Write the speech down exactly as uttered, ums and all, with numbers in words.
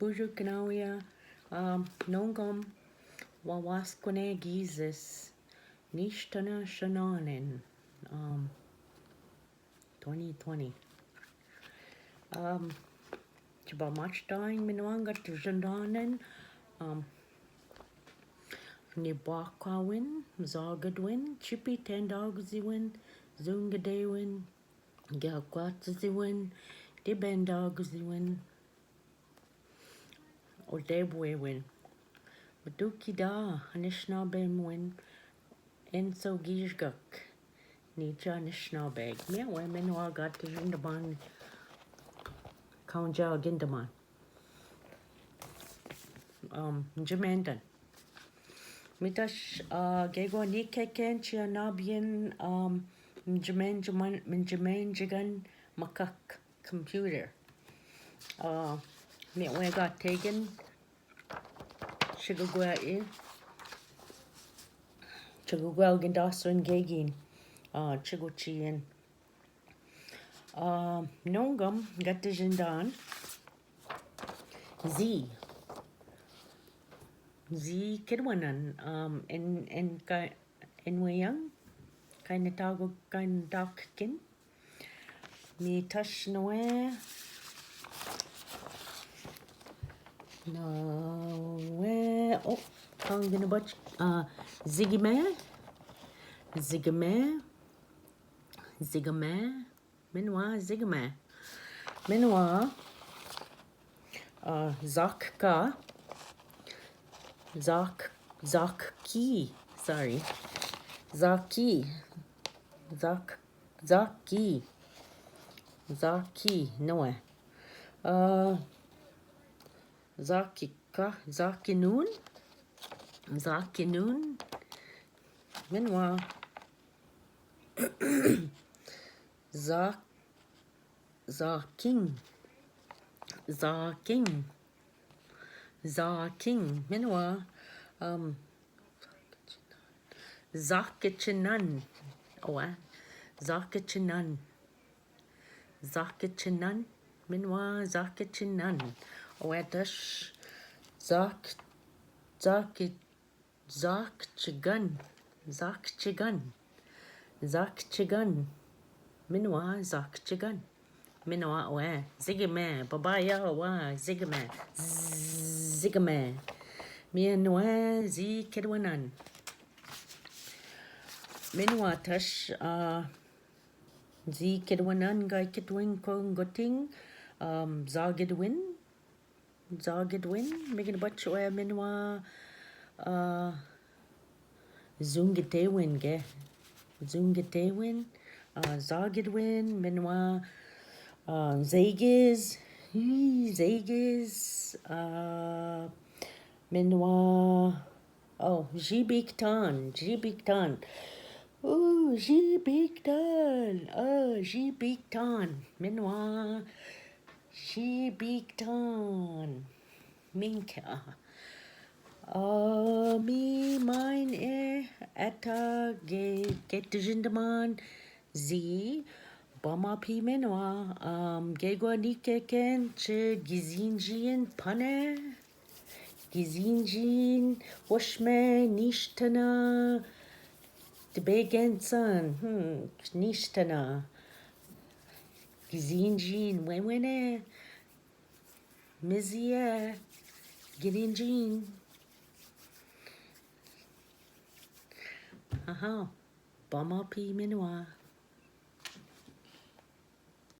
Ujuk Nauja, um, Nongom, Wawaskune Gizis, Nishtana Shananen, um, twenty twenty. Um, Chiba Machtain Minwanga Tujandanen, um, Nibakawin, Zagadwin, Chipi Tendagziwin, Zungadewin, Gyakwatsiwin, Dibendagziwin, Odebwewin, Madukida, Anishinaabe Mwin, Enso Gijgak, Nija Anishinaabe. Me we men wa gat jindaman, kaunja gindaman. Um, Jimendan. Mitash, uh, Gego Nike Ken Chia Nabien, um, Jimen Jiman, Jimen Jigan Makak. Computer. Uh, me we gat tegen. Chigugwa e. Chigugwa gindasun gegin. Uh, chiguchien. Uh, Nongam gat jindan. Z. Z kidwanan. Um, in, in ka, in weyang. Kainatago, kainatak kin. Mi tash noe. Noe. Oh, kangin bach. Uh, Zigime. Zigime. Zigime. Minwa Zigime. Minwa. Uh, Zakka. Zak, Zakki. Sorry. Zaki. Zak, Zaki. Zaki. Noe. Uh, Zakika. Zakinun. Zakinun. Minwa. Zak, Zaking. Zaking. Zaking. Minwa. Um, Zakichinan. Owa. Zakichinan. Zakichinan. Minwa Zakichinan. Owa tash. Zak, Zaki, Zakchigan. Zakchigan. Zakchigan. Minwa Zakchigan. Minwa we. Zigime. Baba ya wa. Zigime. Zigime. Minwa Zikidwanan. Minwa tash, uh, Zikidwanan Gaikidwin Kongoting. Um, Zagidwin. Zagidwin, megin bach we minwa, uh, Zungitewin ge. Zungitewin, uh, Zagidwin, minwa, uh, Zegiz, Zegiz, uh, minwa, Oh, Jibiktan, Jibiktan. Oh, Jibiktan. Oh, Jibiktan. Minwa. Jibiktan. Minka. Oh, mi mine e ata ge, get jindaman. Zi, bama pi menwa, um, gegwa nike ken che gizinjin pane, gizinjin, washme, nishtana, tbegensan, hmm, nishtana, gizinjin, wewene, mizie, girinjin. Aha. Bama pi menwa.